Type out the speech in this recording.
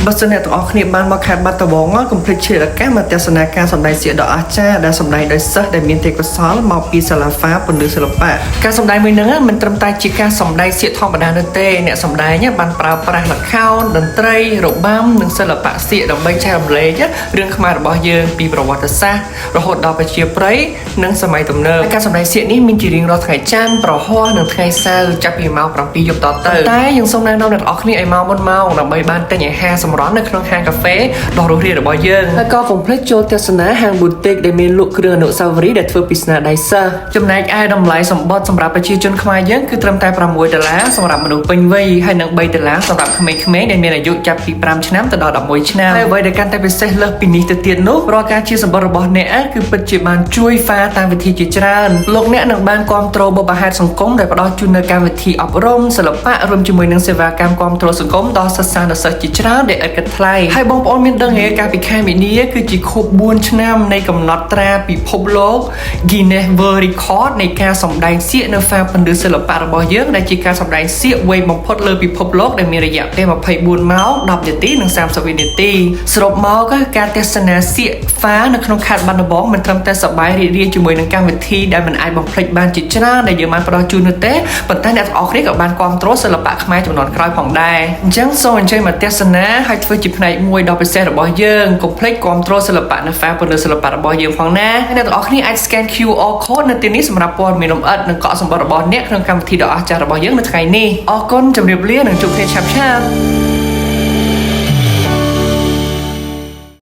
បើសិនអ្នកទាំងអស់គ្នាបានមកខេត្តបាត់ដំបងកុំភ្លេចឆ្លៀតឱកាសមកទស្សនាការសម្ដែងសៀកដ៏អស្ចារ្យដែលសម្ដែងដោយសិស្សដែលមានទេពកោសល្យមកពីសាលាហ្វាពន្លឺសិល្បៈការសម្ដែងមួយហ្នឹងមិនត្រឹមតែជាការសម្ដែងសៀកធម្មតានោះទេអ្នកសម្ដែងបានប្រើប្រាស់ល្ខោនតន្ត្រីរបាំនិងសិល្បៈសៀកដើម្បីចែករំលែករឿងខ្មែររបស់យើងពីប្រវត្តិសាស្ត្ររហូតដល់ប្រជាប្រិយនិងសម័យទំនើបការសម្ដែងសៀកនេះមានជារៀងរាល់ថ្ងៃច័ន្ទប្រហ័សនិងថ្ងៃសៅរ៍ចាប់ពីម៉ោង7យប់តទៅតែយើងសូមណែនាំអ្នកទាំងអស់គ្នាឲ្យមកមុនម៉ោងដើម្បីបានទិញអាហារសម្រន់នៅក្នុងហាងកាហ្វេដ៏រសរាយរបស់យើងហើយក៏កុំភ្លេចចូលទស្សនាហាង boutique ដែលមានលក់គ្រឿងអនុស្សាវរីយ៍ដែលធ្វើពីស្នាដៃសិស្សចំណែកឯតម្លៃសម្បត្តិសម្រាប់ប្រជាជនខ្មែរយើងគឺត្រឹមតែ6ដុល្លារសម្រាប់មនុស្សពេញវ័យហើយនិង3ដុល្លារសម្រាប់ក្មេងៗដែលមានអាយុចាប់ពី5ឆ្នាំទៅដល់11ឆ្នាំហើយអ្វីដែលកាន់តែពិសេសលើសពីនេះទៅទៀតនោះរាល់ការជាសម្បត្តិរបស់អ្នកគឺពិតជាបានជួយហ្វាតាមវិធីជាច្រើនលោកអ្នកនឹងបានគ្រប់គ្រងបុព្វហេតុសង្គមដែលផ្ដល់ជូននូវកម្មវិធីអប់រំសិល្បៈរួមជាមួយនឹងសេវាកម្មគ្រប់គ្រងសង្គមដល់សិស្សានុសិស្សជាច្រើនដែលឥតគិតថ្លៃហើយបងប្អូនមានដឹងទេកាលពីខែមីនាគឺជាខួប4ឆ្នាំនៃកំណត់ត្រាពិភពលោក Guinness World Record នៃការសម្ដែងសៀកនៅហ្វាពន្លឺសិល្បៈរបស់យើងដែលជាការសម្ដែងសៀកវែងបំផុតលើពិភពលោកដែលមានរយៈពេល24ម៉ោង10នាទីនិង30វិនាទីសរុបមកគឺការទស្សនាសៀកហ្វានៅក្នុងខេត្តបាត់ដំបងមិនត្រឹមតែសប្បាយរីករាយជាមួយនឹងកម្មវិធីដែលមិនអាចបំភ្លេចបានជាច្រើនដែលយើងបានផ្ដល់ជូននោះទេប៉ុន្តែអ្នកទាំងអស់គ្នាក៏បានគាំទ្រសិល្បៈខ្មែរជំនាន់ក្រោយផងដែរអញ្ចឹងសូមអញ្ជើញមកទស្សនាហើយធ្វើជាផ្នែកមួយដ៏ពិសេសរបស់យើងកុំភ្លេចគាំទ្រសិល្បៈនៅហ្វាពន្លឺសិល្បៈរបស់យើងផងណាហើយអ្នកទាំងអស់គ្នាអាច scan QR code នៅទីនេះសម្រាប់ព័ត៌មានលម្អិតនិងកក់សម្បត្តិរបស់អ្នកក្នុងកម្មវិធីដ៏អស្ចារ្យរបស់យើងនៅថ្ងៃនេះអរគុណជម្រាបលានិងជួបគ្នាឆាប់ៗ។